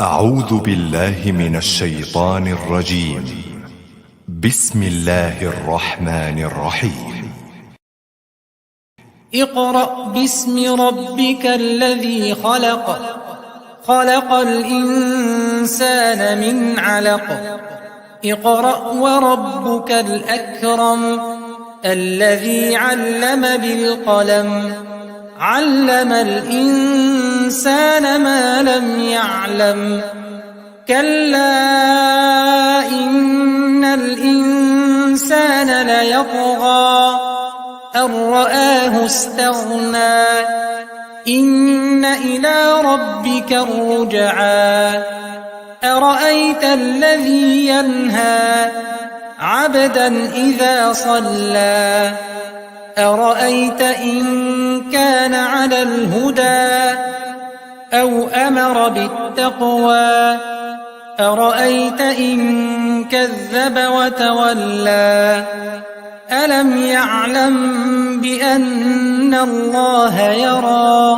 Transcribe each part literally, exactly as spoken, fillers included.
أعوذ بالله من الشيطان الرجيم. بسم الله الرحمن الرحيم. اقرأ باسم ربك الذي خلق. خلق الإنسان من علق. اقرأ وربك الأكرم. الذي علم بالقلم. علم الإنسان ما لم يعلم. كلا إن الإنسان ليطغى. أن رآه استغنى. إن إلى ربك الرجعى. أرأيت الذي ينهى. عبدا إذا صلى. أرأيت إن كان على الهدى. أو أمر بالتقوى. أرأيت إن كذب وتولى. ألم يعلم بأن الله يرى.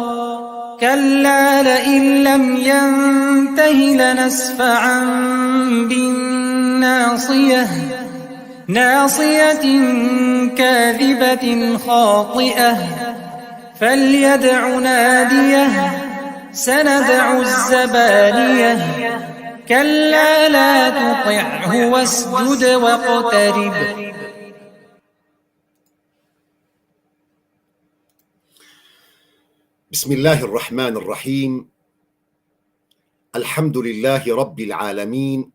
كلا لئن لم ينته لنسفعا بالناصية. ناصية كاذبة خاطئة. فليدع ناديه. سندع الزبانية. كلا لا تطعه واسجد واقترب. بسم الله الرحمن الرحيم. الحمد لله رب العالمين.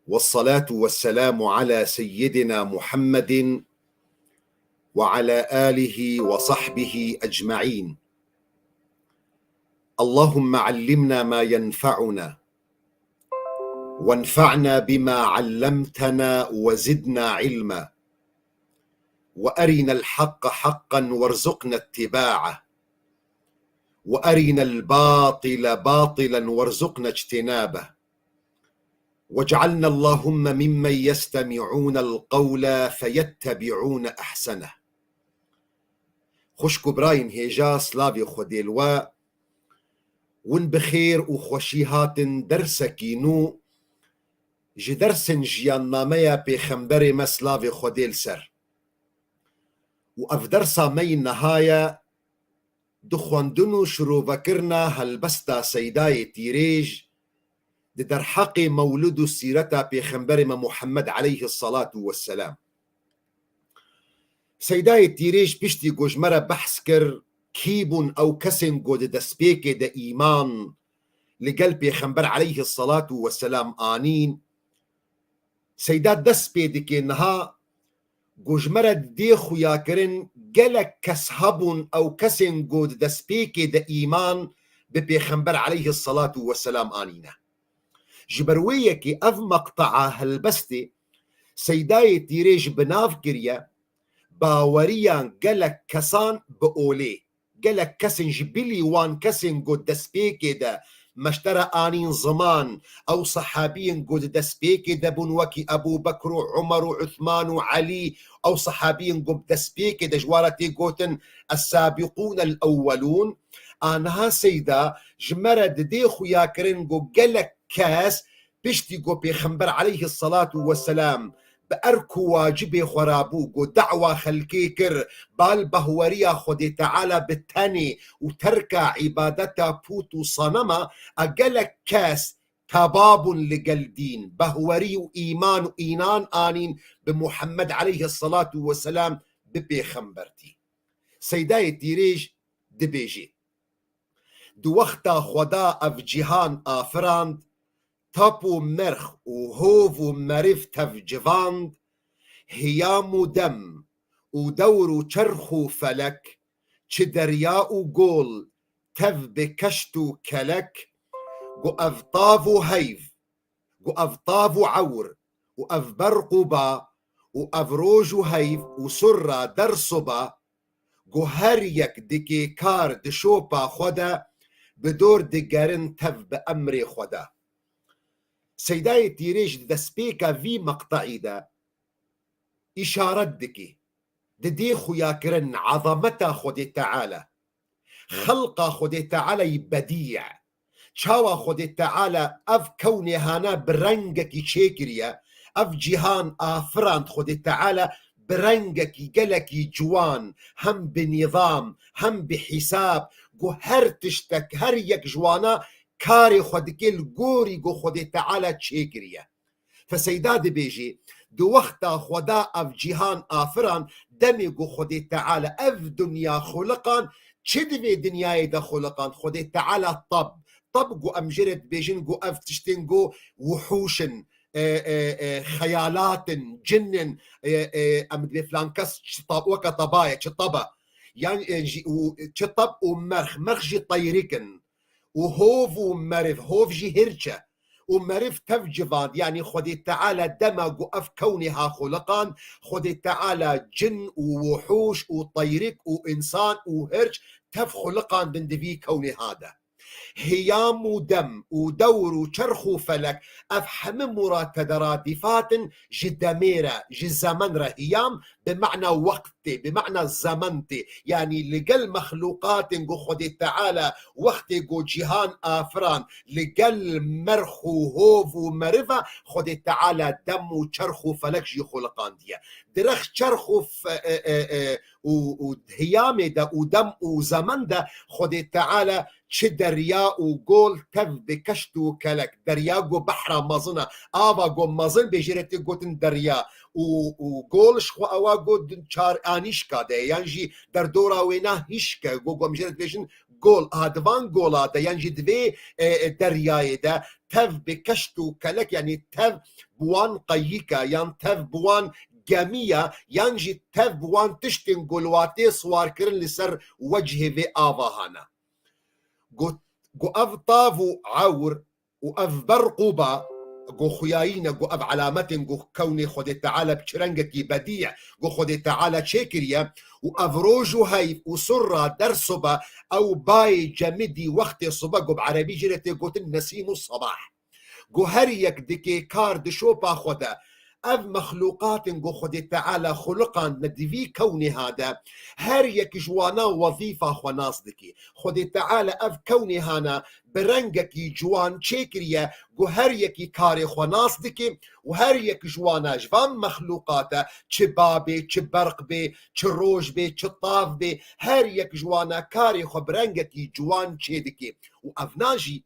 والصلاة والسلام على سيدنا محمد وعلى آله وصحبه أجمعين. اللهم علمنا ما ينفعنا، وانفعنا بما علمتنا وزدنا علما، وأرنا الحق حقا وارزقنا اتباعه، وأرنا الباطل باطلا وارزقنا اجتنابه، واجعلنا اللهم ممن يستمعون القول فيتبعون أحسنه. Xwişk û birayên hêja, slavê Xwedê li we. Win bi xêr û xweşî hatin dersekî nû ji dersên jiyannameya Pêxemberê me, slavê Xwedê li ser. Û ev dersa me yî niha ye, di xwendin û şirovekirina helbesta Seydayê Tîrêj di derheqê mewlid û sîreta Pêxemberê me Muhammed aleyhisselatu vesselam. Seydayê Tîrêj piştî ku ji me re behs kir, kî bûn ew kesên ku di destpêkê de îman li gel Pêxember aleyhisselatu vesselam anîn, Seyda dest pê dike niha ku ji me re dê xuyakirin, gelek kes hebûn ew kesên ku di destpêkê de îman bi Pêxember aleyhisselatu vesselam anîne. Ji ber wê yekê ev meqtea helbestê Seydayê Tîrêj bi nav kiriye, baweriya gelek kesan bi olê. Gelek kesên ji bilî wan kesên ku destpêkê de me ji te re anîn ziman, ew sehabiyên ku di destpêkê de bûn wekî Ebû Bekr û Umer û Uthman û Elî, ew sehabiyên ku bi destpêkê de ji wan re tê gotin Es-Sabîqûn el-Ewwelûn, aniha Seyda ji me re didê xuyakirin ku gelek kes piştî ku Pêxember aleyhisselatu vesselam bi erk û wacibê xwe rabû, ku dawa xelkê kir, bal behweriya Xwedê Teala bi tenê û terka îbadeta pût û sanema, a gelek kes teba bûn li gel dîn, behwerî û îman û înan anîn bi Muhammed aleyhisselatu vesselam, bi pêxembertî. Seydayê Tîrêj dibêjê: Di wexta Xweda ev cîhan afirand, tap û merx û hov û meriv tev civand, hiyam û dem û dewr û çerx û felek, çi derya û gol, tev bi keşt û kelek, gu ev tav û heyv, gu ev tav û ewr, û ev berq û ba, û ev roj û heyv û surra der soba, gu her yek dike kar di şopa xwe de, bi dor digerin tev bi emrê Xweda. Seydayê Tîrêj di destpêka vî meqteî de îşaret dike, didê xuyakirin ezameta Xwedê Teala, xelqa Xwedê Teala yî bedî ye, Çawa Xwedê Teala ev kewnê hane bi rengekî çêkiriye, ev cîhan afirand Xwedê Teala bi rengekî gelekî ciwan, hem bi nîzam, hem bi hîsab, ku her tiştek, her yek ji wana karê xwe dike li gorî ku Xwedê Teala çêkiriye. Feseyda dibêjî, di wexta Xweda ev cîhan afiran, demê ku Xwedê Teala ev dinya xuliqan, çi di vê dinyayê de xuliqan? Xwedê Teala tab. Tab ku em jê re dibêjin ku ev tiştên ku wuhûş in, e, e, e, xeyalat in, cin in, e, e, em dibê filan kes çi ta-, weke taba ye, çi tab e. Yan, e, jî, û, çi tab û merx, merx jî teyrik in. Û hov û meriv, hov jî hirç e. Û meriv tev civand, yanî Xwedê Teala dema ku ev kewnê ha xuliqand, Xwedê Teala cin û wuhûş û teyrik û însan û hirç tev xuliqandin di vî kewnê ha de. Hiyam û dem û dewr û çerx û felek, ev hemû murad tederadîfat in ji demê re, ji zemen re. Hiyam bi mana wext tê, bi mana zemen tê. Yanî li gel mexlûqatên ku Xwedê Teala wextê ku cîhan afiran, li gel merx û hov û meriva Xwedê Teala dem û çerx û felek jî xuliqandiye. Di rex çerx û fe-, e, e, e, û, û hiyamê de û dem û zemen de Xwedê Teala çi derya û gol tev bi keşt û kelek, derya go behra mezin e, ava go mezin bê jê re tê gotin derya û, û gol ji xwe ewa go din çar anîşka de ye, yan jî derdora wêna hişk e, go, go em jê re dibêjin gol, aha di van gola de, yan jî di vê, e, e, deryayê de tev bi keşt û kelek, yanî tev bi wan qeyîk e, yan tev bi wan gemî ye, yan jî tev bi wan tiştên ku li wa tê siwarkirin li ser wecihê vê ava hane. Got, got ev tav û ewr û ev berq û ba, got xuyayî ne, got ev elametên, got kewnê Xwedê Teala bi çi rengekî bedî ye, got Xwedê Teala çêkiriye û ev roj û heyv û surra der sibe, ew bayê cemidî wextê sibe, got bi erebî jê re tê gotin nesîm û sebah. Got her yek dike kar di şopa xwe de. Ev mexlûqatên ku Xwedê Teala xuliqandine di vî kewnê ha de, her yek ji wana wezîfa xwe nas dike. Xwedê Teala ev kewnê hana bi rengekî ciwan çêkiriye, ku her yekî karê xwe nas dike û her yek ji wana ji van mexlûqate, çi ba bê, çi berq bê, çi roj bê, çi tav bê, her yek ji wana karê xwe bi rengekî ciwan çêdike. Û evna jî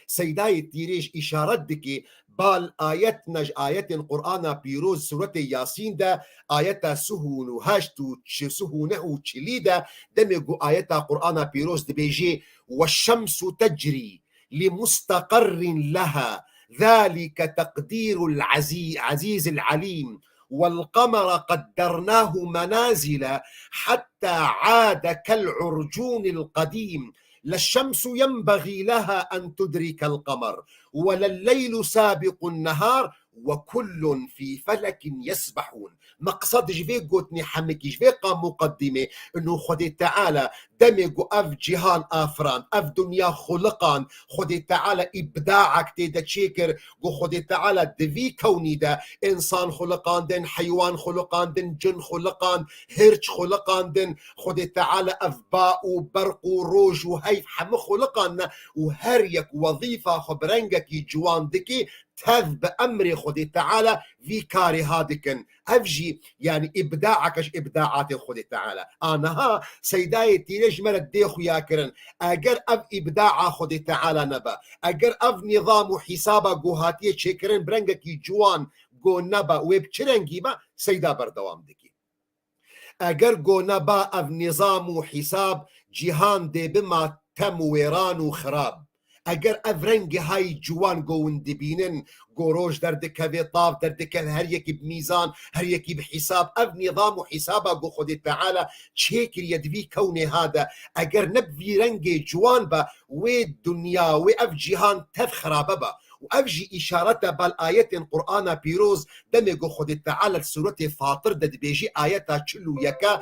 Seydayê Tîrêj îşaret dike, bal ayet ne ji ayetên Qur'ana Pîroz Sûretê Yasîn de, ayeta sihûn û heşt û çi-, sihûneh û çilî de, demê ku ayeta Qur'ana Pîroz dibêjê, "Weşşemsu tecrî li mustaqerrin leha, zalike teqdîrul azî-, azîzil alîm, wel qemere qeddernahu menazile, hatta ade kel urcûnil qedîm." لا الشمس ينبغي لها أن تدرك القمر، ولا الليل سابق النهار، وكل في فلك يسبحون. Meqsed ji vê gotinê hemikî, ji vê qa muqeddîmê, ino Xwedê Teala demê ku ev cîhan afirand, ev dinya xuliqand, Xwedê Teala îbdaek tê de çêkir, ku Xwedê Teala di vî kewnî de însan xuliqandin, heywan xuliqandin, cin xuliqand, hirç xuliqandin, Xwedê Teala ev ba û berq û roj û heyv hemû xuliqandine û her yek wezîfa xwe bi rengekî ciwan dikî, tev bi emrê Xwedê Teala vî karê ha dikin. Ev jî, yanî, îbdaeke ji îbdaatê Xwedê Teala. A niha Seydayê Tîrê ji me re dê xuya kirin. Eger ev îbdaa Xwedê Teala nebe, eger ev nîzam û hîsaba ku hatiye çêkirin bi rengekî ciwan ku nebe, wê bi çi rengî be? Seyda berdewam dikî. Eger ku neba ev nîzam û hîsab, cîhan dê bima tem û wêran û xirab. Eger ev rengê hay ciwan ku hûn dibînin, ku roj derdikeve, tav derdikeve, her yekî bi mîzan, her yekî bi hîsab, ev nîzam û hîsaba ku Xwedê Teala çêkiriye di vî kewnê ha de, eger ne bi vî rengê ciwan be, wê dinya, wê ev cîhan tev xirabe be. Û ev jî îşaret e bal ayetên Qur'ana Pîroz, demê ku Xwedê Teala li Sûretê Fatir de dibêjî, ayeta çil û yek e,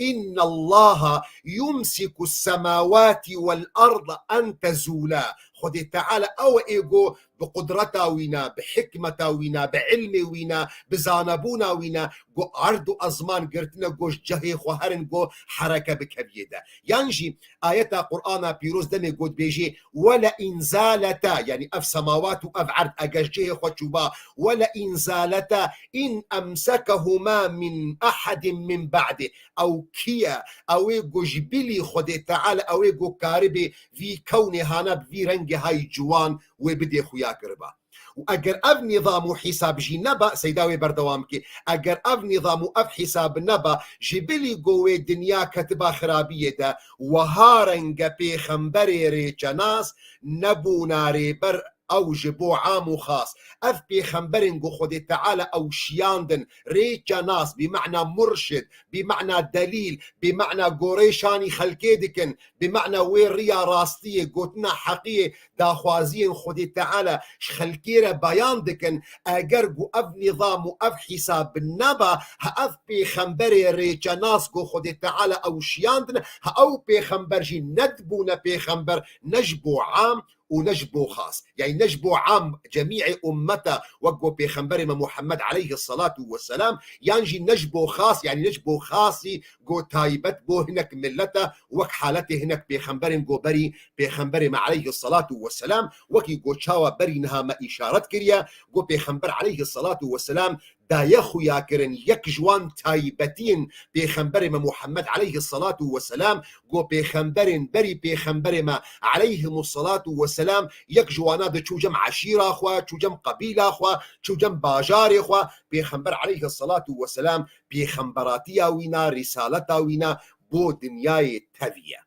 "إن الله يمسك السماوات والأرض أن تزولا." Xwedê Teala ew ê go bi qudreta wîna, bi hikmeta wîna, bi ilmê wîna, bi zanebûna wîna, go erd û ezman girtine, go ji cihê xwe herin, go hereke bikeviyê de. Yan jî ayeta Qur'ana pîroz demê go dibêjê, "Wele in zaleta", yanî ev semawat û ev erd eger ji cihê xwe çûba, "Wele in zaleta in emsekehuma min ahadin min ba'di." Ew kî ye? Ew ê go ji bilî Xwedê Teala, ew ê go karibê vî kewnê hana bi vî rengê hay ciwan wê bidê xuya kiriba. Û eger ev nîzam û hîsab jî neba, Seyda wê berdewam bike, eger ev nîzam û ev hîsab neba, ji bilî go wê dinya ketiba xirabiyê de, wiha renge pêxemberê rêçenas nebûna rêber ew ji bo am û xas. Ev pêxemberên go Xwedê Teala ew şiyandin, rêçenas, bi mena murşid, bi mena delîl, bi mena gorê şanî xelkê dikin, bi mena wê riya rastiyê, gotina heqiyê, daxwaziyên Xwedê Teala ji xelkê re beyan dikin. Eger ku ev nîzam û ev hîsab neba, ha ev pêxemberê rêçenas ku Xwedê Teala ew şiyandin, ha ew pêxember jî nedibûne pêxember ne ji bo am û ne ji bo xas. Yani ne ji bo am cemîê ummeta wek ku pêxemberê me Muhammed aleyhisselatu vesselam, yan jî ne ji bo xas, yani ne ji bo xasî ku taybet bo hinek milleta wek haletê hinek pêxemberên ku berî pêxemberê me aleyhisselatu vesselam, wekî ku çawa berî niha me îşaret kiriye, ku pêxember aleyhisselatu vesselam daye xuya kirin, yek ji wan taybetiyên pêxemberê me Muhammed aleyhisselatu vesselam, ku pêxemberên berî pêxemberê me aleyhimusselatu vesselam, yek ji wana diçû cem eşîra xwe, çû cem qebîla xwe, çû cem bajarê xwe, pêxember aleyhisselatu vesselam pêxemberatiya wîna, rîsaleta wîna bo dinyayê teviye.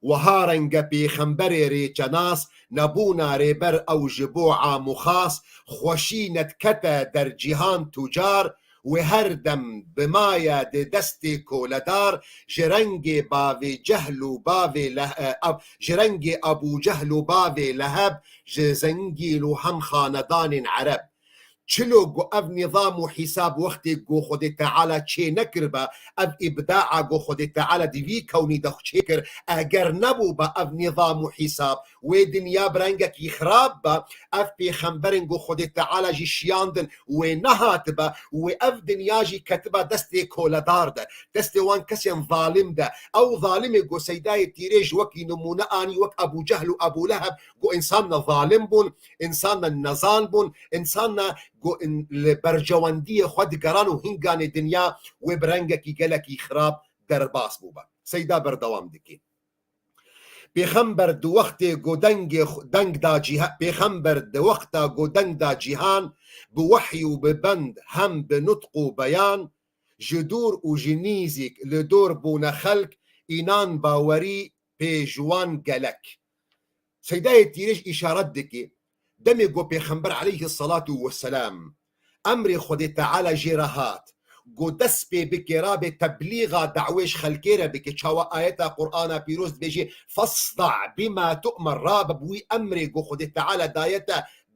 Wiha renge pêxemberê rêçenas, nebûna rêber ew ji bo am û xas, xweşî nedikete der cîhan tucar, wê her dem bimaye di destê koledar, ji rengê bavê Cehl û bavê Leh-, e, ab-, ji rengê Ebû Cehl û bavê Leheb, ji zengîl û hem xanedanên Ereb. Çilo ku ev nîzam û hîsab wextê ku Xwedê Teala çê nekiribe, ev îbdaa ku Xwedê Teala di vî kewnî de çêkir, eger nebûbe ev nîzam û hîsab, wê dinya bi rengekî xirab be, ev pêxemberên ku Xwedê Teala jî şiyandin, wê nehatibe, wê ev dinya jî ketibe destê koledar de, destê wan kesên zalim de. Ew zalimê ku Seydayê Tîrêj wekî nimûne anî, wek Ebû Cehl û Ebû Leheb, ku însanna zalim bûn, însanna nezan bûn, însanna ku in-, li bercewendiyê xwe digeran û hinganê dinya wê bi rengekî gelekî xirab derbas bûbe. Seyda berdewam dike. Pêxember di wextê ku dengê xw-, deng da cîha-, pêxember di wexta ku deng da cîhan, bi wehy û bi bend hem bi nutq û beyan, ji dûr û ji nîzîk li dor bûne xelk, înan bawerî pê ji wan gelek. Seydayê Tîrêj îşaret dike, demê ku Pêxember aleyhisselatu vesselam emrê Xwedê Teala jê re hat, ku dest pê bike, rabe teblîxa dawê ji xelkê re bike, çawa ayeta Qur'ana pîroz dibêje, "Fasda' bima tu'mer", rabe bi wî emrê ku Xwedê Teala daye te,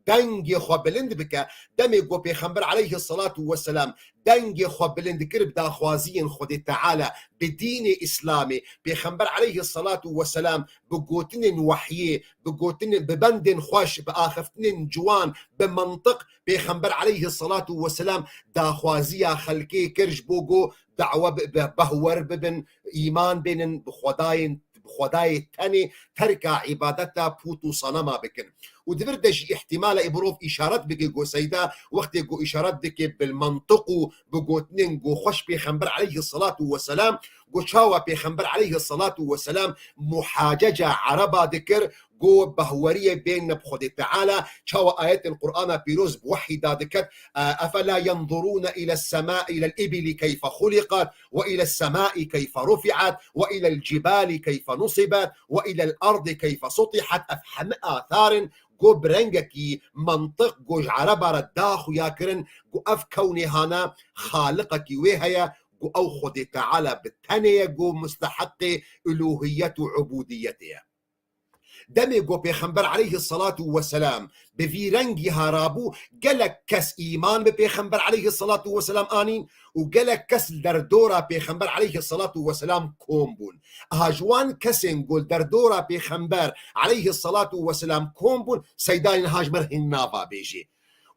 dengê xwe bilind bike. Demê ku Pêxember aleyhisselatu vesselam dengê xwe bilind kir bi daxwaziyên Xwedê Teala, bi dînê Îslamê, Pêxember aleyhisselatu vesselam bi gotinên wehyê, bi gotinên, bi bendên xweş, bi axiftinên ciwan, bi mentiq, Pêxember aleyhisselatu vesselam daxwaziya xelkê kir ji bo ku dawa bi, bi, behwer bibin, îman bênin, bi Xwedayên, bi Xwedayê tenê, terka îbadeta pût û sanema bikin. Û di vir de jî îhtimale ê mirov îşaret bike ku Seyda wextê ku îşaret dike bil mentiq û bi gotinên ku xweş Pêxember aleyhisselatu vesselam, ku çawa Pêxember aleyhisselatu vesselam muhaceca Ereba dikir, ku behweriyê bêne bi Xwedê Teala, çawa ayetên Qur'ana pîroz bi wehyî da diket, e, "Efela yenzurûne îles semâ, îlel îbilî keyfe xuliqet, ve îles semâi keyfe rufi'et, ve îlel cibâlî keyfe nusibet, ve îlel erdî keyfe sutihet." Ev heme athar in, ku bi rengekî mentiq, ku ji Ereba re da xuya kirin, ku ev kewnê hana xaliqekî wê heye, ku ew Xwedê Teala bi tenê ye, ku musteheqê uluhiyet û ubudiyetê ye. Demê ku Pêxember aleyhissalatu vesselam bi vî rengî harabû, gelek kes îman bi Pêxember aleyhissalatu vesselam anîn û gelek kes li derdora Pêxember aleyhissalatu vesselam kom bûn. Aha ji wan kesên ku li derdora Pêxember aleyhissalatu vesselam kom bûn, Seyda niha ji me re hîn nava bêjê.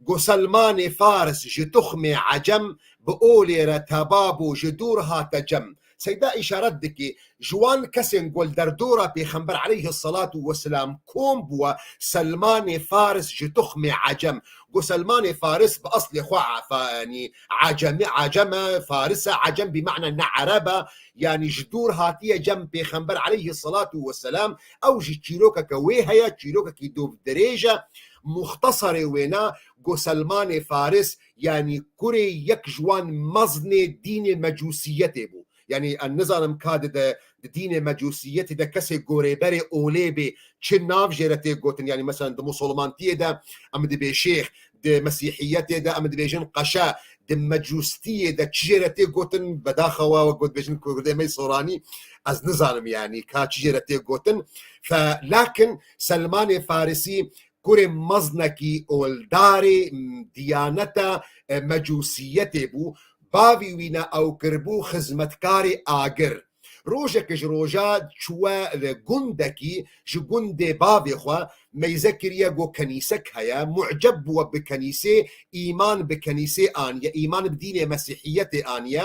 Go Selmanê Faris ji tuxmê Ecem bi olê re teba bû, ji dûr hate cem. Seyda îşaret dike, ji wan kesên ku li derdora Pêxember aleyhissalatu vesselam kom bûwe, Selmanê Faris ji tuxmê Ecem. Go Selmanê Faris bi eslê xwe fa-, yanî Ecemî, Ecem e, Faris e, Ecem bi ma'na ne Ereb e, yanî ji dûr hatiye cem Pêxember aleyhissalatu vesselam. Ew jî çîrokeke wê heye, çîrokekî dov dirêj e. Muxtesarê wêna, go Selmanê Faris, yanî kurê yek ji wan meznê dînê mecûsiyetê bû. Yanî em nizanim ka di, di, di dînê mecûsiyetê de kesê gorêberê olê bê, çi nav jê re tê gotin. Yanî mesela di musulmantiyê de em dibê şêx, di mesîhiyetê de em dibêjin qeşe, di mecûstiyê de çi jê re tê gotin, bedaxewa wek got dibêjin kurdê me soranî, ez nizanim yanî ka çi jê re tê gotin. Fe lakin Selmanê Farisî kurê meznekî oldarê, m, diyaneta, e, mecûsiyetê bû. Bavî wî ne ew kiribû xizmetkarê agir. Rojeke ji roja çûwe li gundekî, ji gundê bavê xwe meyze kiriye, got kenîsek heye, mu'ceb bûwe bi kenîsê, îman bi kenîsê aniye, îman bi dînê mesîhiyetê aniye.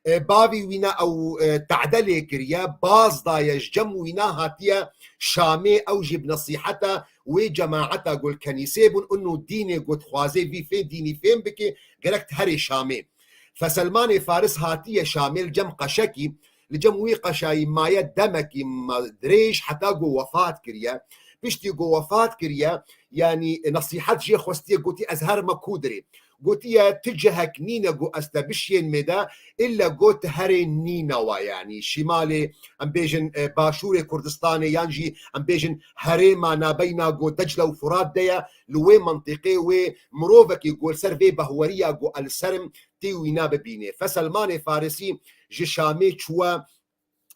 E, bavî wî ne ew, e, tade lê kiriye, baz daye, ji cem wî ne hatiye Şamê, ew jî bi nesîheta wê cemaeta ku li kenîsê bûn, û dînê ku dixwazê vî fê-, dînî fêm bike, gerek herê Şamê. Fe Selmanê Faris hatiye Şamê li cem qeşekî, li cem wî qeşayî maye demekî ma-, dirêj heta ku wefat kiriye. Piştî ku wefat kiriye, yanî nesîhet jê xwestiye, gotî ez herime kû dirê. Gotiye ti cihek nîne ku ez te bişiyên mêde, illa got herê Nînewa, yanî şimalê, em bêjin, e, başûrê Kurdistanê, yan jî em bêjin herêma nabeyna ku Decle û Furat de ye, li wê mentiqê wê mirovekî ku li ser vê behweriya ku el serim tê wîna bibînê. Fe Selmanê Farisî ji Şamê çûwe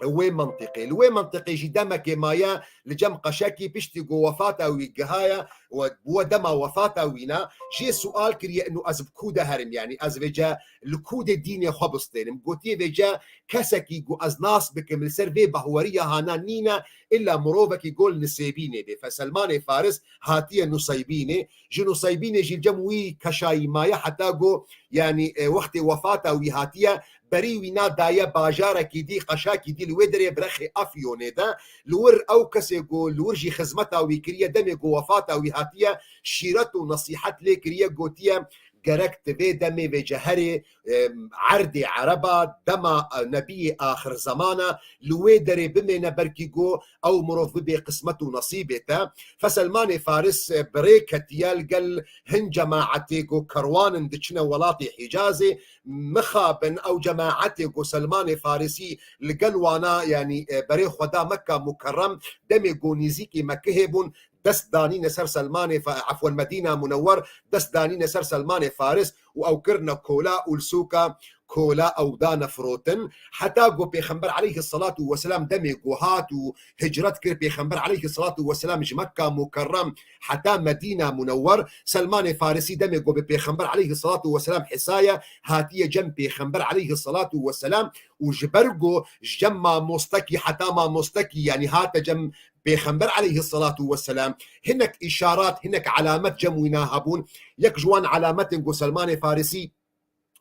wê mentiqê. Li wê mentiqê jî demekê maye li cem qeşekî, piştî ku wefata wî gihaye û bûwe dema wefata wî ne, jê sual kiriye, inu ez bi kû de herim, yanî ez vêce li kû de dînê xwe bistênim. Gotiye vêce kesekî ku ez nas bikim li ser vê behweriya hana nîne, illa mirovekî ku li Niseybînê bê. Fe Selmanê Faris hatiye Nuseybînê, ji Nuseybînê jî cem wî keşayî maye heta ku, yanî, e, wextê wefata wî hatiye, berî wî na daye bajarekî dî, qeşakî dî li wê derê bi rexê Afyonê de, li wir ew kesê ku li wir jî xizmeta wî kiriye, demê ku wefata wî hatiye, şîret û nesîhet lê kiriye, gotiye, gerek ti vê demê vêce herê, e, erdê Ereba, dema, e, nebiyê axir zemana, li wê derê bimêne, belkî ku ew mirov bibê qismet û nesîbê te. Fe Selmanê Faris, e, bi rê ketiye li gel hin cemaetê ku kerwan in diçine welatê Hicazê, mixabin ew cemaetê ku Selmanê Farisî li gel wana, yanî, e, berê xwe da Mekka Mukerrem, demê ku nîzîkî Mekihê bûn, dest danîne ser Selmanê Fa-, efwen, Medîna Munewwer, dest danîne ser Selmanê Faris û ew kirine kola û li sûka kola ew dane firotin. Heta ku Pêxember aleyhissalatu vesselam demê ku hat û hicret kir, Pêxember aleyhissalatu vesselam ji Mekka Mukerrem heta Medîna Munewwer, Selmanê Farisî demê ku bi Pêxember aleyhissalatu vesselam hisaye, hatiye cem Pêxember aleyhissalatu vesselam û ji ber ku ji cem mamostekî heta mamostekî, yanî hate cem Pêxember aleyhissalatu vesselam, hinek îşarat, hinek alamet cem wî na hebûn. Yek ji wan alametên ku Selmanê Farisî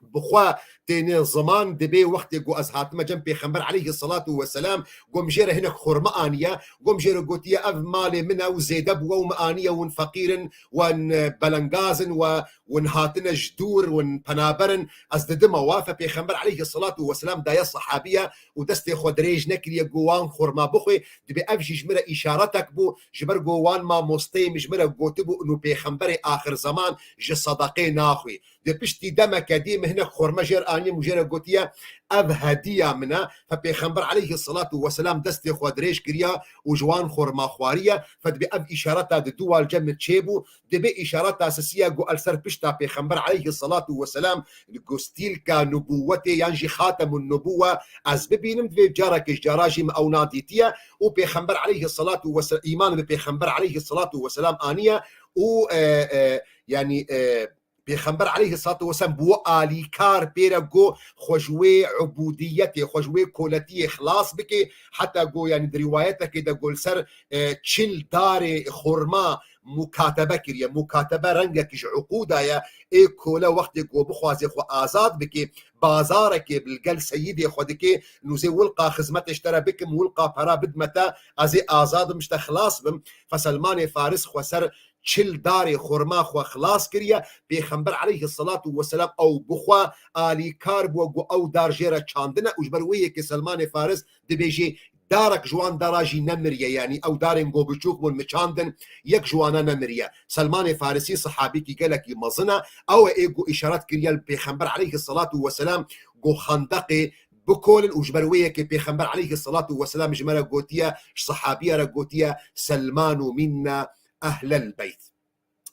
bi xwe têne ziman, dibê wextê ku ez hatime cem Pêxember aleyhissalatu vesselam, gom jê re hinek xurme aniye, gom jê re gotiye, ev malê min e û zêde bûwe û min aniye, hûn feqîr in, hûn, e, belengaz in, we hûn hatine ji dûr, hûn penaber in, ez didime we. Fe Pêxember aleyhissalatu vesselam daye sehabiye û destê xwe dirêj nekiriye ku wan xurma bixwe, dibê ev jî ji min re îşaretek bû, ji ber ku wan mamosteyê min ji min re gotibû, inu Pêxemberê axir zeman ji sedeqê naxwî. Di piştî demeke dî min hinek xurme jêr anîm û jêre gotiye, ev hediya min e. Fe Pêxember aleyhisselatu vesselam destê xwe dirêj kiriye û ji wan xurma xwariye. Fe dibê ev îşareta di dû wal cem min çêbû. Dibê îşareta sisiye ku el ser pişta Pêxember aleyhisselatu vesselam ku stîlka nubûwetê yan jî xatemun nubûwe ez bibînim, divê carekê ji cara jî min ew nadîtiye û Pêxember aleyhisselatu vesselam, îman bi Pêxember aleyhisselatu vesselam aniye û, e, e, yanî, e, Pêxember aleyhisselatu vesselam bi we alîkar pê re got, xwe ji wê ubûdiyetê, xwe ji wê koletiyê xilas bike. Heta got, yanî di rîwayetekê de got, li ser, e, çil darê xurma mukatebe kiriye. Mukatebe rengekî ji uqûda ye. Ê kole wextê ku bixwaze xwe azad bike, bazarekê bi gel seyidê xwe dike, nûzê wilqa xizmetê ji te re bikim, wilqa pera bidme te, ez ê azad bim, ji te xilas bim. Fe Selmanê Faris xwe ser çil darê xurma xwe xilas kiriye. Pêxember aleyhisselatu vesselam ew bi xwe alîkar bû ku ew dar jê re çandine û ji ber wê yekê Selmanê Faris dibêjê, darek ji wan dara jî nemiriye, yanî ew darên ku biçûk bûn miçandin, yek ji wana nemiriye. Selmanê Farisî sehabîkî gelekî mezin e, ew e ê ku îşaret kiriye li Pêxember aleyhisselatu vesselam ku xendeqê bikolin û ji ber wê yekê Pêxember aleyhisselatu vesselam ji me re gotiye, ji sehabiya re gotiye, Selmanu minna ehlel beyt.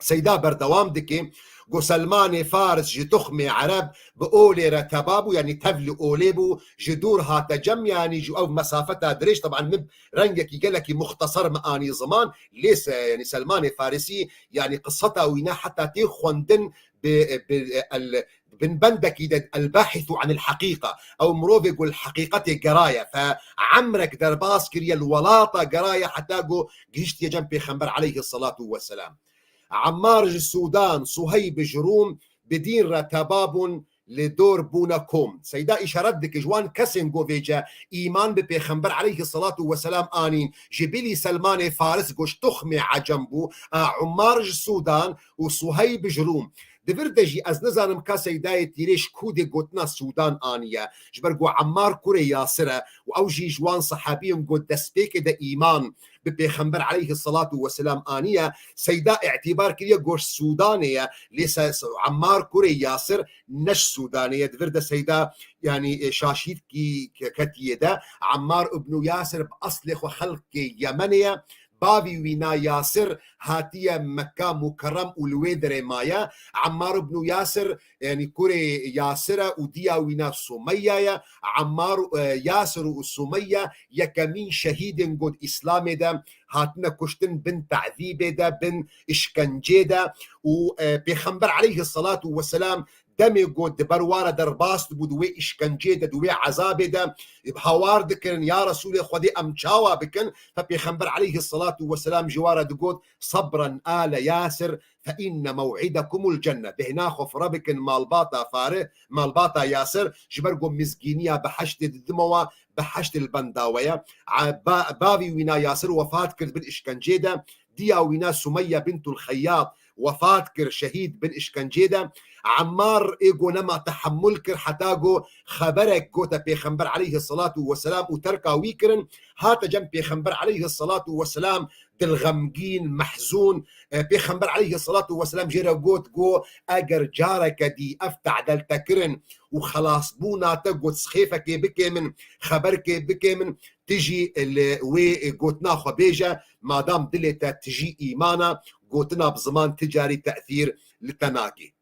Seyda berdewam dike, got, Selmanê Faris ji tuxmê Ereb bi olê re teba bû, yanî tevlî olê bû, ji dûr hate cem, yanî ji ew mesafeta dirêj, teban min rengekî gelekî muxteser min anî ziman, lê se, yanî Selmanê Farisî, yanî qiseta wî ne heta tê xwendin bi, bi, el, bin bendekî de, El-Bahisu anil Haqiqa. Ew mirovê ku li heqîqetê geraye, fe emrek derbas kiriye, li welata geraye heta ku gihiştiye cem Pêxember aleyhisselatu vesselam. Ammar ji Sûdan, Suheyb ji Rûm bi dîn re teba bûn, li dor bûne kom. Seyda îşaret dike ji wan kesên ku vêce îman bi Pêxember aleyhisselatu vesselam anîn, ji bilî Selmanê Faris ku ji tuxmê Ecem bû, a Ummar ji Sûdan û Suheyb ji Rûm. Di vir de jî ez nizanim ka Seydayê Tîrê ji ku dê gotina Sûdan aniye. Ji ber ku Ammar kurê Yasir e û ew jî ji wan sehabiyên ku destpêkê de îman bi Pêxember aleyhisselatu vesselam aniye, Seyda îtîbar kiriye ku ji Sûdanê ye, lê se-, Ammar kurê Yasir ne ji Sûdanê ye. Di vir de Seyda, yanî, e, şaşîtkî ke-, ketiye de. Ammar ibnû Yasir bi eslê xwe xelkê Yemenê ye. Bavî wî na Yasir hatiye Mekka Mukerrem û li wê derê maye. Ammar ibnû Yasir, yanî kurê Yasir e û diya wî na Sumeyya ye. Ammar, e, Yasir û Sumeyya yekemîn şehîdên got Îslamê de hatine kuştin bin tezîbê de, bin işkencê de û, e, Pêxember aleyhisselatu vesselam demê got di ber ware derbas dibû di wê işkencê de, di wê ezabê de, bi hawar dikirin, ya Resûlê Xwedê em çawa bikin? Fe Pêxember aleyhisselatu vesselam ji ware digot, Sabran ale Yasir, fe inne mew'idekumul cenne. Bêhna xwe fire bikin malbata Fari, malbata Yasir, ji ber ku mizgîniya behiştê didimewa, behişt li benda we ye. A, ba-, bavî wîna Yasir wefat kir bin işkencê de, diya wîna Sumeyye bintul Xeyyat wefat kir, şehîd bin işkencê de. Ammar ê ku nema tehemmul kir heta ku xeberek gote Pêxember aleyhisselatu vesselam û terka wî kirin, hate cem Pêxember aleyhisselatu vesselam dilxemgîn, mehzûn. E, Pêxember aleyhisselatu vesselam jê re got, got, eger careke dî ev tedel te kirin û xelasbûna te got, sixêfekê bikê min, xeberkê bikê min, tu jî li wê gotina xwe bêje, madam dilê te tijî îmana, gotina bi ziman ti carî tesîr li te nake.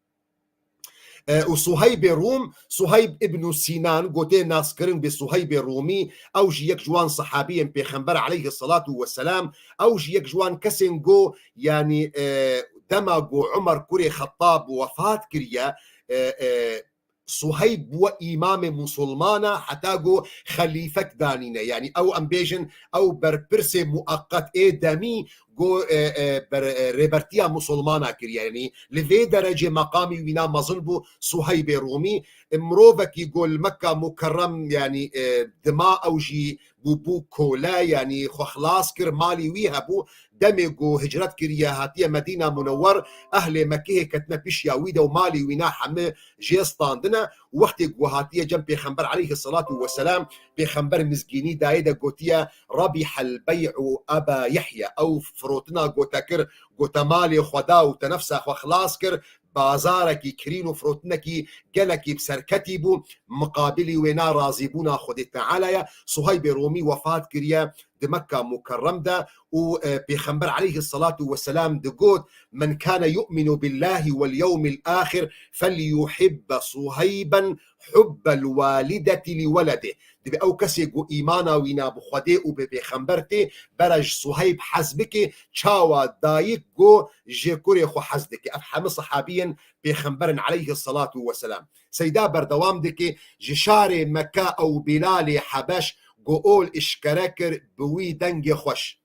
E, û Suheybê Rûm, Suheyb ibn Sînan, gotê naskirin bi Suheybê Rûmî, ew jî yek ji wan sehabiyên Pêxember aleyhisselatu vesselam, ew jî yek ji wan kesên go, yanî, e, dema go Umer kurê Xettab wefat kiriye, e, e, Suheyb bûye îmamê musulmana heta go xelîfek danîne. Yanî ew em bêjin, ew berpirsê mueqet ê demî go, e, e, ber-, e, rêbertiya musulmana kiriye. Yanî li vê derecê meqamî wîna mezin bû Suheybê Rûmî. E, mirovekî go li Mekka Mukerrem, yanî, e, dima ew jî bû, bû kole, yanî xwe xilas kir, malî wî hebû. Demê ku hicret kiriye, hatiye Medîna Munewwer, ehlê Mekkehê ketine pişiya wî de û malî wîna heme jê standine. Wextê ku hatiye cem Pêxember aleyhisselatu vesselam, Pêxember mizgînî dayê de gotiye, Rabihel bey'u Eba Yehya. Ew firotina gote kir, gote malê xwe da û te nefsa xwe xilas kir, bazarekî kirîn û firotinekî gelekî bi serketî bû, miqabilî wê na razîbûna Xwedê Teala ye. Suheybê Romî wefat kiriye di Mekka Mukerrem de û, e, Pêxember aleyhissalatu vesselam digot, "Men kane yu'minu billahi vel yewmil ahir felyuhibbe Suheyben hubbel walideti li weledih." Dibê ew kesê ku îmana wîna bi Xwedê û bi Pêxember tê, bere ji Suheyb hez bike, çawa dayik ku ji kurê xwe hez dike. Ev hemî sehabiyên Pêxemberin aleyhissalatu vesselam. Seyda berdewam dike, ji şarê Mekke ew Bîlalê Hebeş ku ol işkere kir bi wî dengê xweş.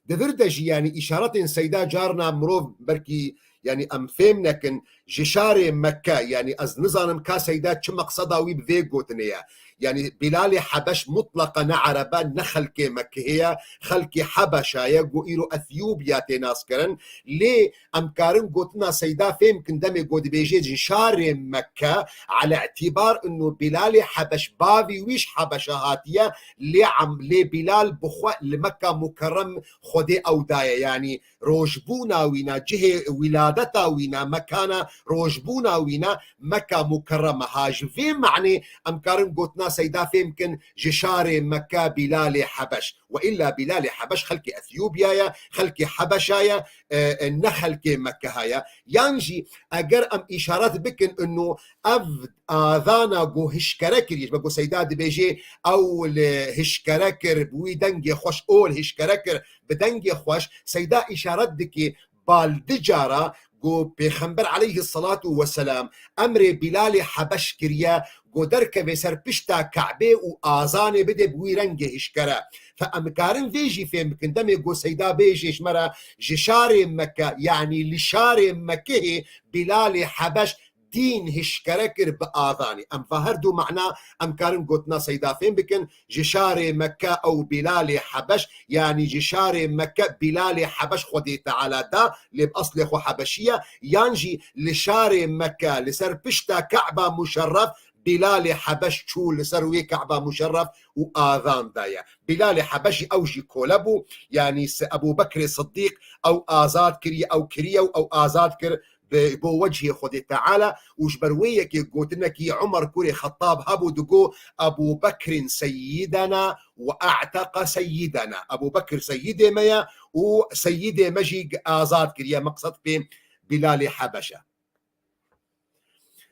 Di vir de jî, yanî, îşaretên Seyda carna mirov belkî, yanî, em fêm nekin, ji şarê Mekke, yanî, ez nizanim ka Seyda çi meqseda wî bi vê gotinê ye. Yanî, Bîlalê Hebeş mutleqa ne Ereb e, ne xelkê Mekkehê ye, xelkê Hebeşa ye, ku îro Ethyûbya tê naskirin. Lê em karin gotina Seyda fêm kin, demê ku dibêje ji şarê Mekke, ala îtîbar inu Bîlalê Hebeş bavî wî ji Hebeşa hatiye, lê em, lê Bîlal bi xwe li Mekka Mukerrem Xwedê ew daye, yanî rojbûna wîna, cihê wîladeta wîna, mekana rojbûna wîna Mekka Mukerreme. Ha ji vê manê em karin gotina Seyda fêm kin ji şarê Mekke Bîlalê Hebeş. Ve illa Bîlalê Hebeş xelkê Ethyûbya ye, xelkê Hebeşa ye, e, e, ne xelkê Mekkeha ye. Yan jî eger em îşaret bikin inu ev azana ku hişkere kiriye, ji ber ku Seyda dibêje ew li hişkere kir, bi wî dengê xweş ol hişkere kir, bi dengê xweş, Seyda îşaret dike bal di cara ku Pêxember aleyhissalatu vesselam emrê Bîlalê Hebeş kiriye ku derkeve ser pişta Ke'bê û azanê bide bi wî rengê hişkere. Fe em karin vê jî fêm bikin. Demê ku Seyda bêje ji me re ji şarê Mekke, yanî li şarê Mekkehê Bîlalê Hebeş dîn hişkere kir bi azanê. Em va her du mana em karin gotina Seyda fêm bikin. Ji şarê Mekke ew Bîlalê Hebeş, yanî ji şarê Mekke Bîlalê Hebeş Xwedê Teala da, lê bi eslê xwe Hebeşî ye, yan jî li şarê Mekke li ser pişta Ke'ba Muşerref Bîlalê Hebeş çû li ser wê Ke'ba Muşerref û azan daye. Bîlalê Hebeş jî ew jî kole bû, yanî se-, Ebû Bekrê Siddîq ew azad kiriye, ew kiriye û ew azad kir bi, bo wechhê Xwedê Teala û ji ber wê yekê gotinekî Umer kurê Xettab hebû digo, "Ebû Bekrin seyyidena ve a'teqa seyyidena." Ebû Bekir seyyidê me ye û seyyidê me jî azad kiriye. Meqsed pê Bîlalê Hebeş e.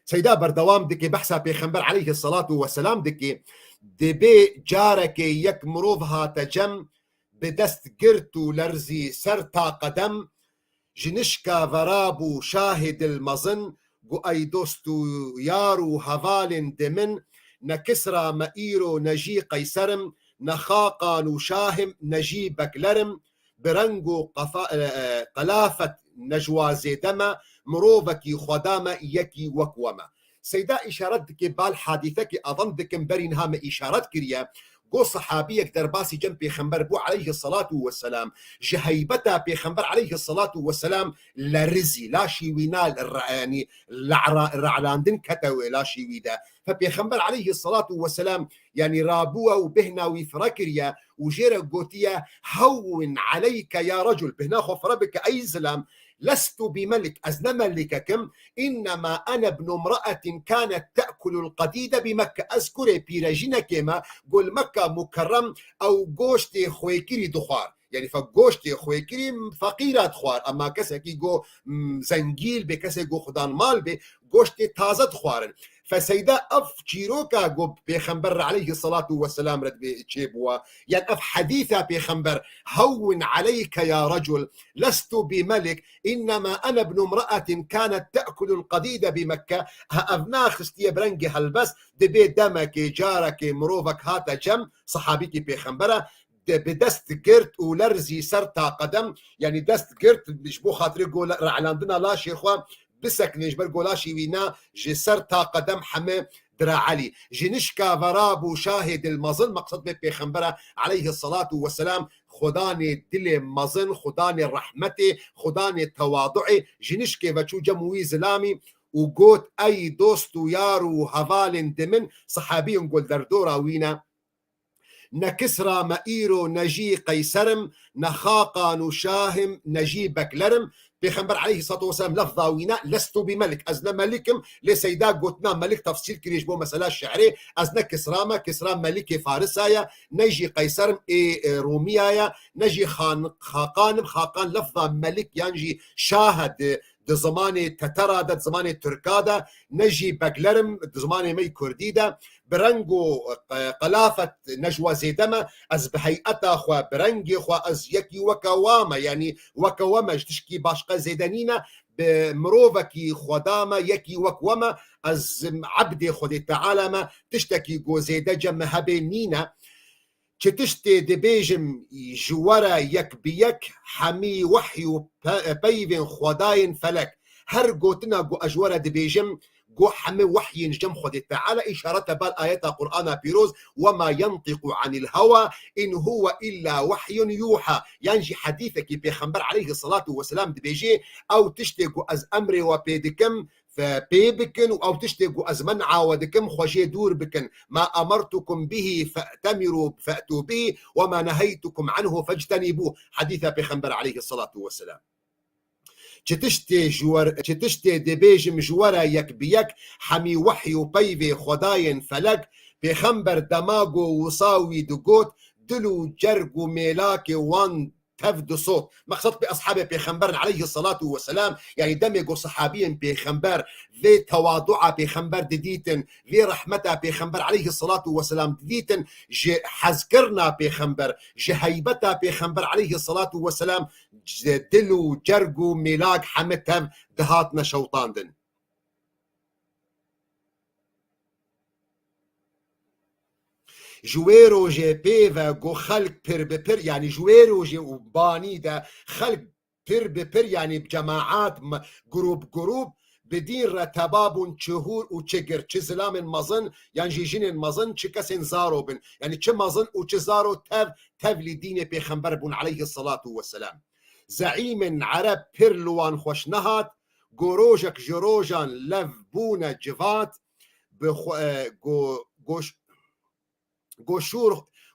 Seyda berdewam dike, behsa Pêxember aleyhissalatu vesselam dike, dibê carekê yek mirov hate cem, bi dest girt û lerzî ser ta qedem, ji nişka verabû şahê dil mezin, gu ey dost û yar û hevalên di min, ne Kisra me îro ne jî Qeyser im, ne Xaqan û şah im, ne jî Bekler im, bi reng û qefa-, e, e, qelafet ne ji wa zêde me, mirovekî Xweda me, yekî wek we me. Seyda îşaret dike bal hadîsekî evan dikim, berî niha me îşaret kiriye. Go sehabiyek derbasî cem Pêxember bû aleyhissalatu vesselam, ji heybeta Pêxember aleyhissalatu vesselam lerizî, laşî wî na re-, yanî le'ra-, re'landin kete wê laşî wî de. Fe Pêxember aleyhissalatu vesselam, yanî rabûye û bêhna wî fire kiriye û jê re gotiye, "Hewwin aleyke ya recul." Bêhna xwe fire bike ey zilam, "Lestu bi melik." Ez ne melikek im. "Innema ene ibnu imra'atin kanet te'kulul qadîde bi Mekke." Ez kurê pîrejînekê me, go li Mekka Mukerrem ew goştê xwêkirî dixwar. Yanî fe goştê xwêkirî feqîra dixwar. Ema kesekî go, mm, zengîl bê, kesê go xudan mal bê, goştê taze dixwarin. Fe Seyda ev çîroka go Pêxember re aleyhissalatu vesselam re dibê çêbûwa. Yan ev hedîsa Pêxember, "Hewwin aleyke ya recul, lestu bi melik, innema ene ibnu imra'atin kanet te'kulul qadîde bi Mekke." Ha ev naxistiye bi rengê helbest, dibê demekê, carekê mirovek hate cem, sehabîkî Pêxembera, de bi dest girt û lerzî ser ta qedem, yanî dest girt ji bo xatirê go le-, re'landina laşê xwe bisekine, ji ber go laşê wî na ji ser ta qedem heme dire'elî. Ji nişka verabû şahê dil mezin, meqsed bê Pêxembera aleyhissalatu vesselam, xudanê dilê mezin, xudanê rehmetê, xudanê tewadu'ê, ji nişkê ve çû cem wî zilamî û got, "Ey dost û yar û hevalên di min", sehabiyên gol derdora wî ne. Ne Kisra me îro, ne jî Qeyser im, ne xaqan û şah im, ne jî bekler im. Pêxember aleyhissalatu vesselam lefza wî ne, "Lestu bi melik", ez ne melik im, lê Seyda gotina melik tefsîl kiriye ji bo mesela şi'rê, "Ez ne Kisra me, Kisra melikê Farisa ye, ne jî Qeyser im ê, e, Rûmiya ye, ne jî xan-, xaqan im", xaqan lefza melik yan jî şah e di, di zimanê tetera de, di zimanê tirka de, ne jî bekler im di zimanê me yî kurdî de, bi reng û, e, qelafet ne ji we zêde me, ez bi heyeta xwe, bi rengê xwe, ez yekî weke wa me, yanî weke we me, ji tişkî başqe zêde nîne, bi mirovekî xweda me, yekî wek we me, ez ebdê Xwedê Teala me, tiştekî ku zêde cem me hebê nîne. Çi tiştê dibêjim ji we re yek bi yek, hemî wehy û pe-, peyvên xwedayên felek. Her gotina ku ez ji we re dibêjim, ku hemî wehyên ji cem Xwedê Teala, îşarete bal ayeta Qur'ana pîroz, "Wema yentiqu anil hewa, in huwe illa wehyun yuha." Yan jî hedîsekî Pêxember aleyhissalatu vesselam dibêje, "Ew tiştê ku ez emrê we pê dikim, fe-, pê bikin û ew tiştê ku ez men'a we dikim, xwe jê dûr bikin. Ma emertukum bihi fe'temiru, fe'tu bihi, we ma neheytukum anhu fectenibû." Hedîsa Pêxember aleyhissalatu vesselam. Çi tiştê ji wer-, çi tiştê dibêjim ji we re yek bi yek, hemî wehy û peyvê xwedayên felek, Pêxember dema ku wisa wî digot, dil û cerg û mêlakê wan tev disot. Meqsed pê eshabê Pêxember in aleyhissalatu vesselam, yanî demê ku sahabiyên Pêxember vê tewadua Pêxember didîtin, vê rehmeta Pêxember aleyhissalatu vesselam didîtin, ji hezkirina Pêxember, ji heybeta Pêxember aleyhissalatu vesselam, ji dil û cerg û mêlak heme tev dihatine şewtandin. Ji wê rojê pê ve ku xelk pir bi pir, yanî ji wê rojê û banî de xelk pir bi pir, yanî bi cemaat, me-, grûp grûp, bi dîn re teba bûn, çi hûr û çi gir, çi zilamên mezin, yan jî jinên mezin, çi kesên zaro bin. Yanî çi mezin û çi zaro tev, tevlî dînê Pêxember bûn aleyhissalatu vesselam. Zeîmên Ereb pir li wan xweş nehat, ku rojek ji rojan lev bûne civat, bi xwe, e, ku, ku ş-, ku şûr,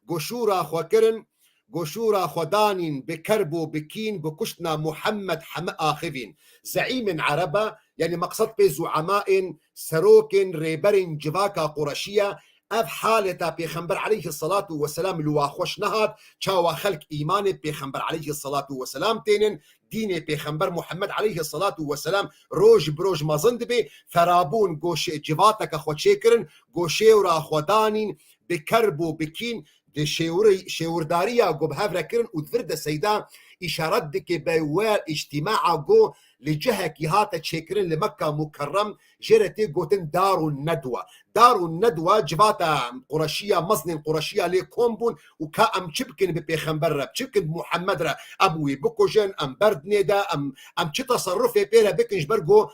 ku şûra xwe kirin, ku şûra xwe danîn bi kerb û bi kîn, bi kuştina Muhammed heme axivîn. Zeîmên Ereba, yanî meqsed pê zuemaên, serokên, rêberên civaka Qureşiya, ev haleta Pêxember aleyhissalatu vesselam li wa xweş nehat, çawa xelk îmanê Pêxember aleyhissalatu vesselam tênin, dînê Pêxember Muhammed aleyhissalatu vesselam roj bi roj mezin dibe, ferabûn, ku şê-, civateke xwe çêkirin, ku şêwra xwe danîn, bi kerb û bi kîn, di şêwirî-, şêwirdariya ku bi hev re kirin û di vir de Seyda îşaret dike be we îctîmaa ku li cihekî hate çêkirin li Mekka Mukerrem, jê re tê gotin Darun Nedwa. Darun Nedwa civata Qureşiya, mezinên Qureşiya lê kom bûn û ka em çi bikin bi Pêxember re, çi bikin bi Muhammed re, em wî bikujin, em berdinê de, em, em çi teserrufê pê re bikin, ji ber ku,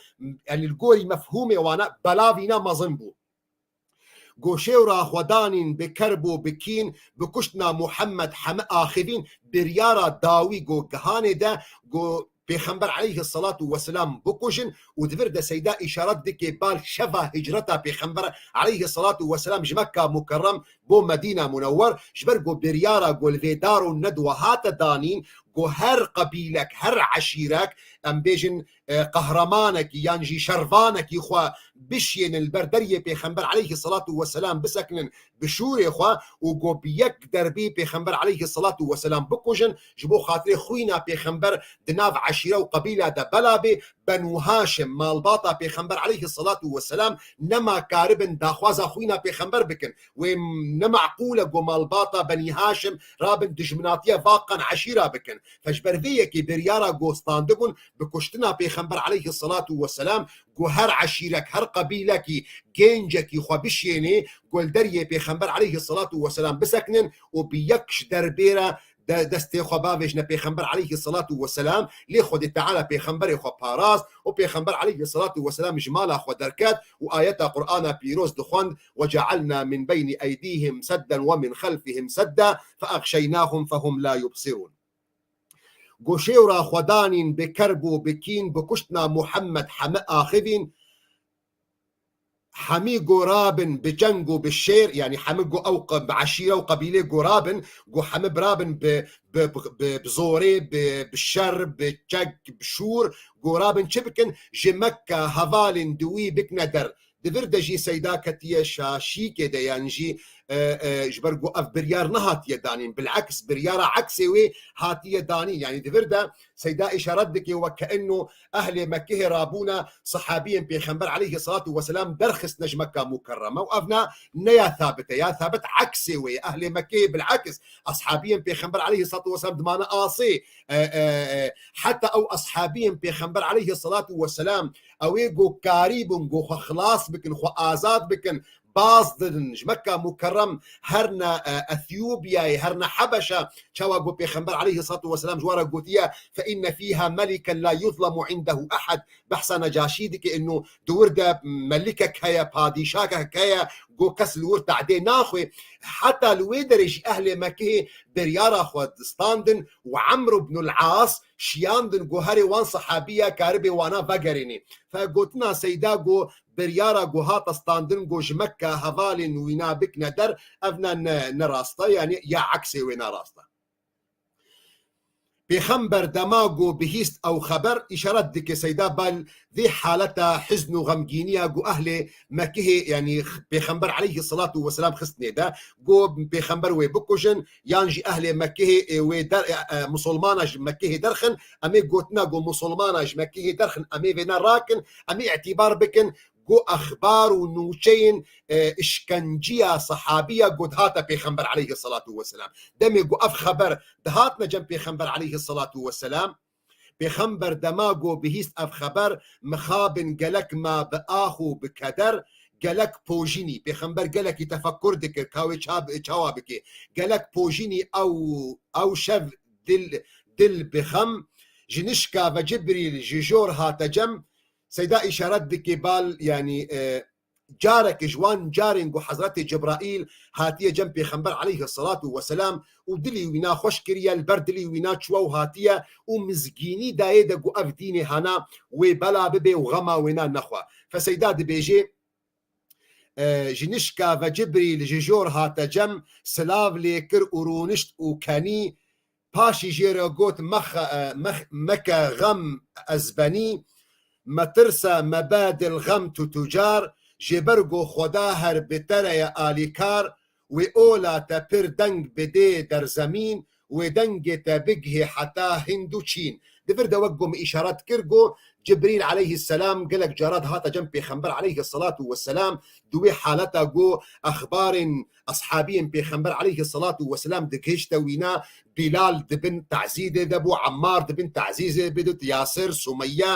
yanî li gorî mefhûmê wana belavîna mezin bû. Ku şêwra xwe danîn bi kerb û bi kîn, bi kuştina Muhammed heme axivîn, biryara dawî ku gihanê de, ku Pêxember aleyhissalatu vesselam bikujin û di vir de Seyda îşaret dike bal şeva hicreta Pêxember aleyhissalatu vesselam ji Mekka Mukerrem bo Medîna Munewwer, ji ber ku biryara ku li vê Darun Nedwa hate danîn, ku her qebîlek, her eşîrek, em bêjin, e, qehremanekî yan jî şervanekî xwe bişiyênin li ber deriyê Pêxember aleyhissalatu vesselam bisekinin bi şûrê xwe û ku bi yek derbî Pêxember aleyhissalatu vesselam bikujin, ji bo xatirê xwîna Pêxember di nav eşîre û qebîla de bela bê, Benû Haşim, malbata Pêxember aleyhissalatu vesselam, nema karibin daxwaza xwîna Pêxember bikin. Wê m-, ne meqûl e ku malbata Benî Haşim rabin dijminatiya vaqan eşîra bikin. Fe ji ber vê yekê biryara ku standibûn bi kuştina Pêxember aleyhissalatu vesselam, ku her eşîrek, her qebîlekî, gencekî xwe bişênê, ku li deriyê Pêxember aleyhissalatu vesselam bisekinin û bi yek ji derbê re de-, destê xwe bavêjine Pêxember aleyhissalatu vesselam, lê Xwedê Teala Pêxemberê xwe parast û Pêxember aleyhissalatu vesselam ji mala xwe derket û ayeta Qur'ana pîroz dixwend, "Ve cealna min beynî eydîhim sedden ve min xelfihim sedda fe axşeynahum fehum la yubsirûn." Ku şêwra xwe danîn bi kerb û bi kîn, bi kuştina Muhammed heme axivîn, hemî go rabin bi ceng û bi şêr, yanî hemî go ew qe-, bi eşîre û qebîlê go rabin, go hemî birabin bi, bi, bi, bi, bi zorê, bi, bi şer, bi çek, bi şûr, go rabin çi bikin? Ji Mekka hevalên di wî bikine der. Di vir de jî Seyda ketiye şaşîkê de, yan jî, e, e, ji ber ku ev biryar nehatiye danîn. Bileks, biryara eksê wê hatiye danîn. Yanî di vir de Seyda îşaret dike wek ke enno ehlê Mekkehê rabûne, sehabiyên Pêxember aleyhissalatu vesselam derxistine ji Mekka Mukerreme û ev ne, ne ya thabit e. Ya thabit eksê wê ye. Ehlê Mekkehê bileks, eshabiyên Pêxember aleyhissalatu vesselam dimane asê. E, e, e, heta ew eshabiyên Pêxember aleyhissalatu vesselam, ew ê go karî bûn, go xwe xilas bikin, xwe azad bikin, baz didin, ji Mekka Mukerrem herne, e, Ethiopiyayê, herne Hebeşe, çawa go Pêxember aleyhissalatu vesselam ji wan re gotiye, "Fe inne fîha meliken la yuzlemu indehu ehad." Behsa Necaşî dike, ino di wir de melikek heye, padîşakek heye, go kes li wir tehdê naxwe. Heta li wê derê jî ehlê Mekkehê biryara xwe distandin û Emr ibnul As şiyandin, go herê wan sehabiya karibê wana vegerênê. Fe gotina Seyda go biryara go hate standin, go ji Mekka hevalên wîna bikine der, ev ne, ne, ne rast e, yanî ya eksê wê ne rast e. Pêxember dema go bihîst ew xeber, îşaret dike Seyda bal vê haleta hizn û xemgîniya go ehlê Mekkehê, yanî Pêxember aleyhissalatu vesselam xistnê de, go Pêxember wê bikujin, yan jî ehlê Mekkehê, e, wê der, e, e, musulmana ji Mekkehê derxin, em ê gotina go musulmana ji Mekkehê derxin, em ê vêne rakin, em ê îtîbar bikin, go exbar û nûçeyên, e, işkenciya sehabiya go dihate Pêxember aleyhissalatu vesselam. Demê go ev xeber dihatine cem Pêxember aleyhissalatu vesselam, Pêxember dema go bihîst ev xeber, mixabin gelek ma bi ax û bi keder, gelek pojînî. Pêxember gelekî tefekkur dikir, ka wê ça-, çawa bike. Gelek pojînî ew, ew şev dil, dil bi xem, ji nişka ve Cibrîl ji jor hate cem, Seyda îşaret dike bal, yanî, e, careke ji wan carên ku Hezretê Cibraîl hatiye cem Pêxember aleyhissalatu vesselam û dilî wîna xweş kiriye, li ber dilî wîna çûye û hatiye û mizgînî dayê de ku ev dînê hana wê bela bibe û xema wêna nexwe. Fe Seyda dibêje, e, ji nişka ve Cibrîl ji jor hate cem, silav lê kir û rûnişt û kenî, Paşî jê re got, "Mexe-, e, mex-, meke xem ez benî, metirse mebe dil xem tu tucar, jê ber go Xweda her bi te re ye alîkar, wê ola te pir deng bidê derzemîn, wê dengê te bigihê heta Hind û Çîn." Di vir de wek go min îşaret kir, go Cibrîl aleyhisselam gelek cara dihate cem Pêxember aleyhissalatu vesselam, di wê haleta go exbarên eshabiyên Pêxember aleyhissalatu vesselam digihişte wîna, Bilal di bin tazîdê de bû, Ammar di bin tazîdê bidit, Yasir, Sumeyye,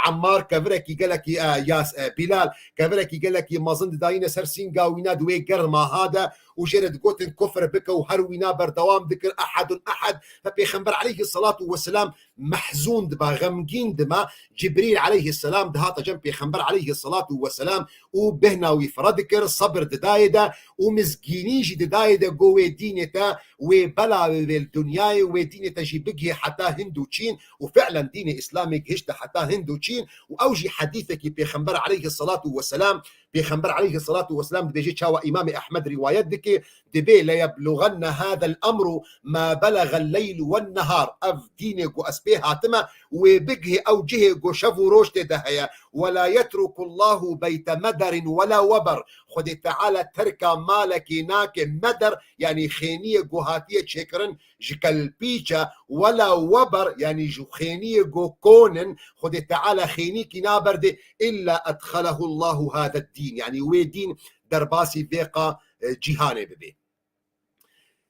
Ammar kevirekî gelekî, e, Yas-, e, Bilal kevirekî gelekî mezin didayîne ser sînga wîna di wê germa ha de û jê re digotin kufr bike û her wîna berdewam dikir, ehedun ehed. Fe Pêxember aleyhissalatu vesselam mehzûn diba, xemgîn dima, Cibrîl aleyhisselam dihata cem Pêxember aleyhissalatu vesselam û bêhna wî fira dikir, sebir didayê de û mizgînî jî didayê de, go wê dînê te wê bela wê vê li dinyayê, wê dînê te jî bigihê heta Hind û Çîn û fi'len dînê Îslamê gihişte heta Hind û Çîn û ew jî hedîsekî Pêxember aleyhissalatu vesselam, Pêxember aleyhissalatu vesselam dibêje çawa Îmamê Ehmed rîwayet dike, dibê, "Leyebluganne hadel emru ma belagel leyl wen nehar." Ev dînê ku ez pê hatime, wê bigihê ew cihê ku şev û roj tê de heye. "Ve la yetrukullahu beyte mederin ve la weber." Xwedê Teala terka malekê nake, meder, yanî xêniyê ku hatiye çêkirin ji kelpîçe, wela weber, yanî ji xêniyê ku konin, Xwedê Teala xênîkî naberdê, "illa edxelehullahu haded dîn." Yanî wê dîn derbasî vê qa, e, cîhanê bibê.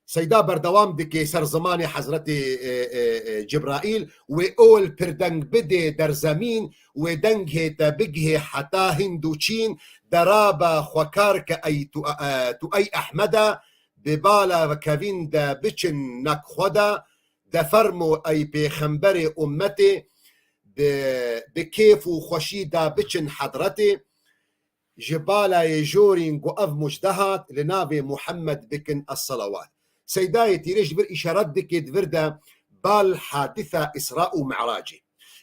Seyda berdewam dike ser zimanê Hezretê, e, e, e, Cibraîl, "Wê ol pir deng bidê derzemîn, wê dengê te bigihê heta Hind û Çîn, derabe xwekar ke ey tu, e, tu ey Ehmede, bi bala ve kevîn de biçin nek xwe de, de fermo ey pêxemberê ummetê, bi, bi kêf û xweşî de biçin hedretê, ji balayê jorîn ku ev mujde hat, li navê Muhammed bikin es-selawat." Seydayê Tîrê ji vir îşaret dike, di vir de bal hadisa Îsra û Mi'racê.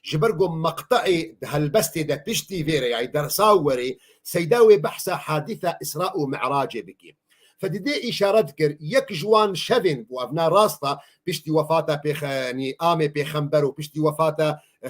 ji ber ku meqte'ê di helbestê de piştî vê re, yani dersa werê, Seyda wê behsa hadîsa Îsra û Mi'racê bikî. Fedîdê îşaret kir, yek ji wan şevên, û ev na rast e, piştî wefata pêxe-, yanî amê pêxember û piştî wefata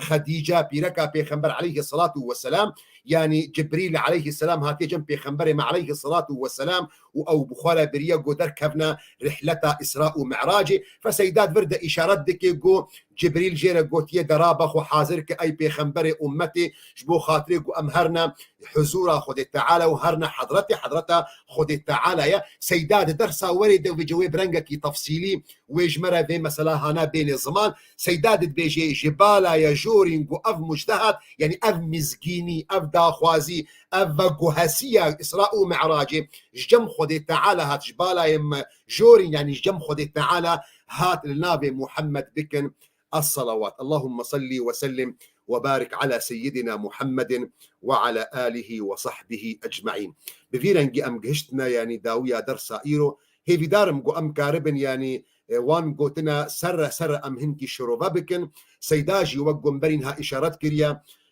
Xedîce, pîreka pêxember aleyhisselatu vesselam, yanî Cibrîl aleyhisselam hatiye cem pêxemberê me aleyhisselatu vesselam û ew bi xwe re biriye ku derkevne rihleta Îsra û Mi'racê. Fe Seyda di vir de îşaret dike ku Cibrîl jê re gotiye, dera be xwe hazir ke ey pêxemberê ummetê, ji bo xatirê ku em herne huzura Xwedê Teala û herne hedretê, hedreta Xwedê Teala ye. Seyda di dersa werê de vêce wê bi rengekî tefsîlî wê ji me re vê mesela hana bêne ziman. Seyda dibêje, ji bala ye jorîn ku ev mujde hat, yanî ev mizgînî, ev daxwazî, ev veguhesiya Îsra û Mi'racê ji cem Xwedê Teala hat, ji bala ye me jorîn, yanî ji cem Xwedê Teala hat li navê Muhammed bikin. Es-salawat. Allahümme salli ve sellim ve barik ala seyyidina Muhammedin ve ala alihi ve sahbihi ecmaîn. Bi vî rengî em gihiştine, yanî dawiya dersa îro. Hêvîdar im ku em karibin, yanî, e, wan gotina serre serre em hinkî şirove bikin. Seyda jî wek ku em berî niha îşaret kiriye,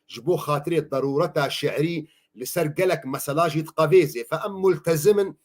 ji bo xatirê derûreta şi'rî li ser gelek mesela jî diqevêzê. Fe em multezim in,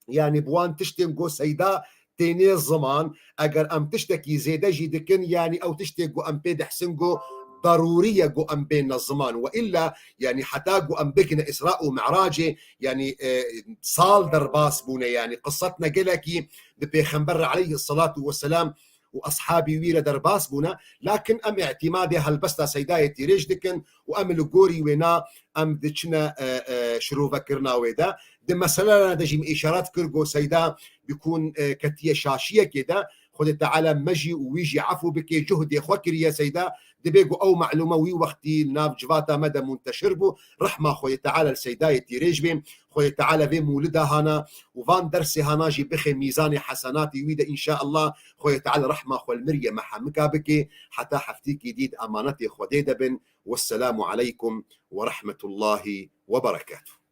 yanî bi wan tiştên ku Seyda tênê ziman, eger em tiştekî zêde jî dikin, yanî ew tiştê ku em pê dihsin ku darûrî ye ku em bêne ziman. We îlla, yanî heta ku em bikine Îsra û Mi'racê, yanî, e, sal derbas bûne, yanî qissetne gelekî bi Pêxember re aleyhisselatu vesselam û eshabî wî re derbas bûne. Lakin em îtîmadê helbesta Seydayê Tîrêj dikin û em li gorî wêna em diçine, e, e, şirovekirina wê de. Di meseleyana de jî min îşaret kir ku Seyda bikûn, e, ketiye şaşiyekê de. Xwedê Teala me jî û wî jî efû bike, cuhdê xwe kiriye Seyda. Dibê ku ew melûme wî wextî li nav civata me de munteşir bû. Rehma Xwedê Teala li Seydayê Tîrêj bê. Xwedê Teala vê mûlida hana û van dersê hana jî bixe mîzanê hesenatî wî de înşaallah. Xwedê Teala rehma xwe li mir ye me hemika bike. Heta heftîkî dî di emanetê Xwedê de bin. Wesselamu aleykum ve rahmetullahi ve berekatuh.